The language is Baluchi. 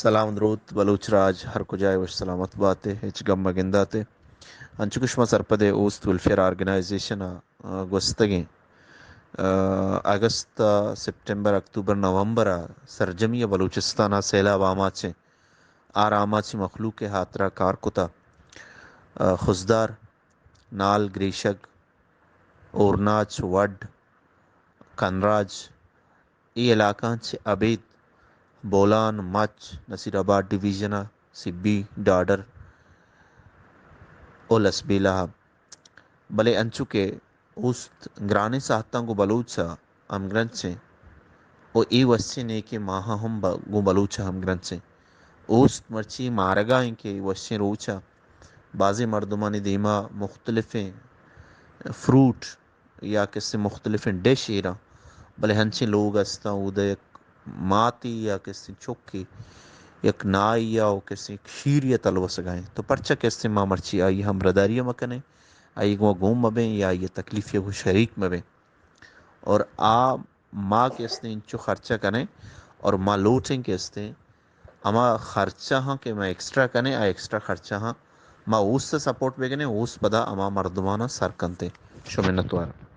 سلام دروت بلوچ راج، ہر کجائے وش سلامت باتے، ہچ گم مگنداتے۔ انچو کہ شما سرپدے، اوست ویلفیئر آرگنائزیشن ء گوستگیں اگست، سپٹمبر، اکتوبر، نومبر ء سرجمی ء بلوچستان ء سیلاب آماچیں آر آماچیں مخلوق ء ہاترا کار کتا۔ خضدار، نال، گریشگ، اورناچ، وڈ، کنراج، اے علاقہاں چہ ابید بولان، مچ، نصیر آباد ڈویژن ء سبی، ڈاڈر و لسبیلہ ء، بلے انچو کہ اوست گرانیں ساہتاں گوں بلوچ ء ہمگرنچیں و اے وشیں نیکیں ماہاں ہم گوں بلوچ ء ہمگرنچیں۔ اوست مرچی مارگا ایں کہ وشیں روچ ء بازیں مردمانی دیما مختلفیں فروٹ یا کسے مختلفیں ڈش ایراں، بلے ہنچیں لوگ استاں اود ء یک ماتی یا کسے چکی، یک نائی یا کسے کھیری ء تلوسگا ایں۔ تو پرچا کسے ما مرچی آئی ہمراہداری ء مکنیں، آئی گوں گون مبیں یا آئی تکلیفی ء گوں شریک مبیں؟ اور آ ما کہ استیں انچو خرچہ کنیں اور ما لوٹیں کہ استیں ہما خرچہ ہاں کہ ما ایکسٹرا کنیں، آ ایکسٹرا خرچہ ہاں ما اوست سپورٹ بکنیں، اوست پدا ہما مردمانا سر کنتے۔ شو منتوار۔